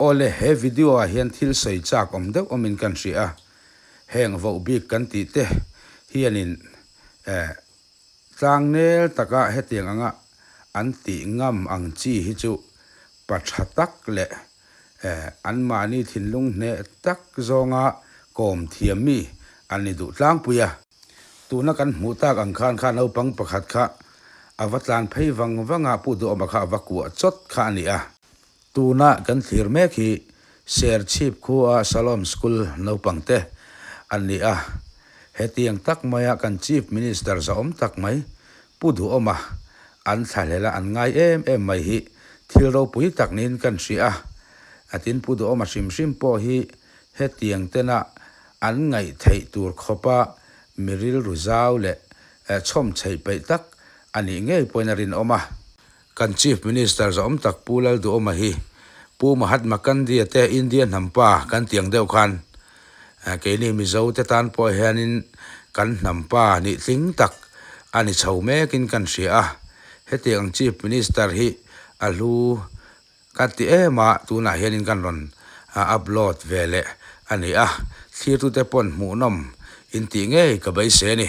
Awle, he video ah hian thil sawi chak awm deuh awmin kan hria a, heng voh bik kan tih te hianin eh tlang nel taka hetiang anga an tih ngam ang chi hi chu pa tha tak leh eh anmahni thinlung hneh tak zawnga kawm thiam mi an ni duh tlangpui a. Tuna kan hmuh tak ang khan kha naupang pakhat kha a va tlan phei vang vang a, Pu Duhawma kha a va kuah chawt kha a ni a. Tuna kan thlir mek hi Serchhip khua Shalom School naupang te an ni a. Hetiang tak maia kan Chief Minister zahawm tak mai Pu Duhawma an thlahlel a an ngai em em mai hi thil ropui tak niin kan hria a. A tin Pu Duhawma hrim hrim pawh hi Hetiang tena an ngaih theih tur khawpa mi rilru zau leh chhawm chheih peih tak a nih ngei pawhin a rinawm a. Kan Chief Minister zahawm tak Pu Lalduhawma hi Pu Mahatma Gandhi-a te India hnam pa kan tih ang deuh khan keini Mizo te tan pawh hianin kan hnam pa nih tling tak a ni chho mekin kan hria a. Hetiang ang Chief Minister hi a hlu Ka ti em a, tunah hianin kan rawn upload ve leh a ni a, thlirtute pawn hmuhnawm in tih ngei ka beisei a ni.